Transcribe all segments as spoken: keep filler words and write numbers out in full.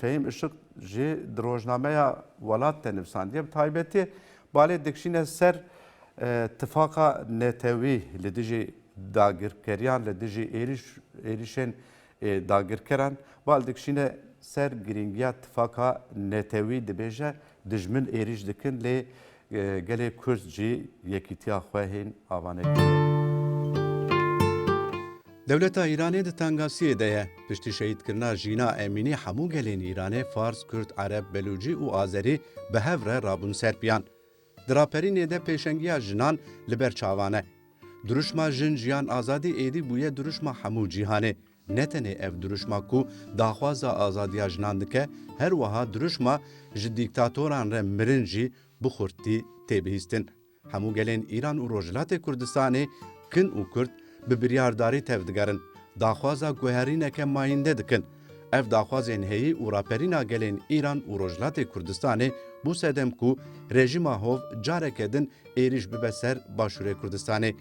Fehîm Işık jî di rojnameya Welat de nivîsandiye, bi taybetî balê dikişîne ser, e, tifaka netewî li dijî dagirkeriyan, li dijî êrîş, êrîşên, e, dagirkeran, bal dikişîne ser girîngiya tifaka netewî, dibêje, dijmin êrîş dikin, lê, e, gelê Kurd jî yekîtiya xwe hên ava nekiriye. Dewleta Îranê di tengasiyê de ye. Piştî şehîdkirina Jîna Emînî hemû gelên Îranê, Fars, Kurd, Ereb, Belûcî û Azerî bi hev re rabûn ser piyan. Di raperînê de pêşengiya jinan li ber çavan e. Dirûşma Jin, Jiyan, Azadî êdî bûye dirûşma hemû cîhanê. Ne tenê ev dirûşma ku daxwaza azadiya jinan dike, her wiha dirûşma ji dîktatoran re mirin jî bi xurtî tê bihîstin. Hemû gelên Îran û Rojhilatê Kurdistanê, kin û kurd, bi biryardarî tevdigerin. Daxwaza guherîneke mayînde dikin. Ev daxwazên heyî û raperîna gelên Îran û Rojhilatê Kurdistanê bû sedem ku rejîma hov careke din êrîş bibe ser Başûrê Kurdistanê.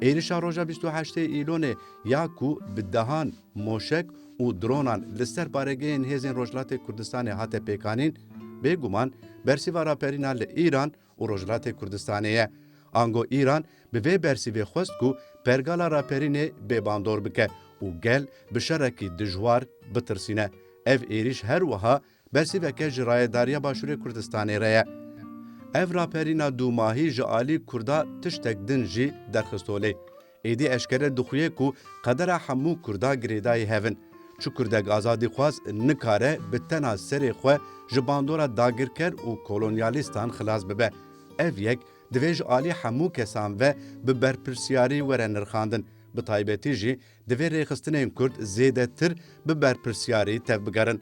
Êrîşa roja bîst û heştê Îlonê ya ku bi dehan moşek û dronan li ser baregehên hêzên Rojhilatê Kurdistanê hate pêkanîn, bêguman bersîva raperîna li Îran û Rojhilatê Kurdistanê ye. Ango Îran bi vê bersîvê xwest ku pergala raperînê bêbandor bike û gel bi şerekî dijwar bitirsîne. Ev êrîş her wiha bersîveke ji rayedariya Başûrê Kurdistanê re ye. Ev raperîna dûmahî ji alî Kurda tiştek din jî derxist holê. Êdî eşkere dixuye ku qedera hemû Kurda girêdayî hev in. Çi Kurdek azadîxwaz nikare bi tena serê xwe ji bandora dagirker û kolonyalîstan xilas bibe. Ev yek divê ji alî hemû kesan ve bi berpirsiyarî were nirxandin. Bi taybetî jî divê rêxistinên Kurd zêdetir bi berpirsiyarî tevbigerin.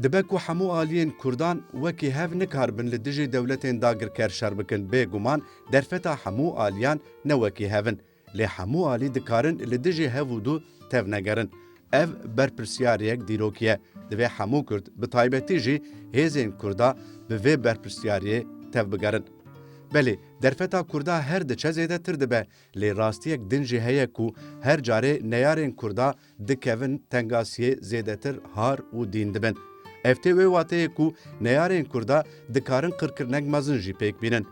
Dibe ku hemû aliyên Kurdan wekî hev nikaribin li dijî dewletên dagirker şer bikin, bêguman derfeta hemû aliyan ne wekî hev in. Lê hemû alî dikarin li dijî hev û du tevnegerin. Ev berpirsiyariyek dîrokî ye. Divê hemû Kurd, bi taybetî jî hêzên Kurda bi vê berpirsiyariyê tevbigerin. Belê, derfeta Kurda her diçe zêdetir dibe, lê rastiyek din jî heye ku her carê neyarên Kurda dikevin tengasiyê, zêdetir har û dîn dibin. Ev tê wê wateyê ku neyarên Kurda dikarin qirkirinek mezin jî pêk bînin.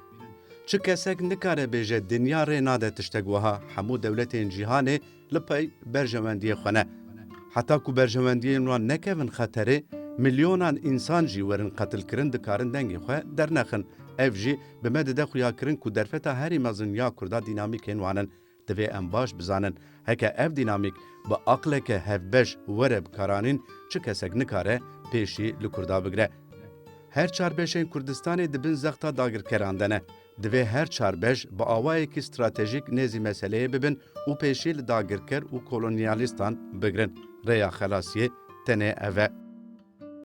Çi kesek nikare bêje dinya rê nade tiştek wiha, hemû dewletên cîhanê li pey berjewendiyê xwe ne. Heta ku berjewendiyên wan nekevin xeterê, milyonan însan jî werin qetilkirin, dikarin dengê xwe dernexin. Ev jî bi me dide xuyakirin ku derfeta herî mezin ya Kurda dînamîkên wan in. Divê em baş bizanin, heke ev dînamîk bi aqleke hevbeş were bikaranîn, çi kesek nikare pêşî li Kurda bigre. Her çar beşên Kurdistanê di bin zexta dagirkeran de ne. Divê her çar beş bi awayekî stratejîk nêzî meseleyê bibin û pêşî li dagirker û kolonyalîstan bigrin. Rêya xelasiyê tenê ev e.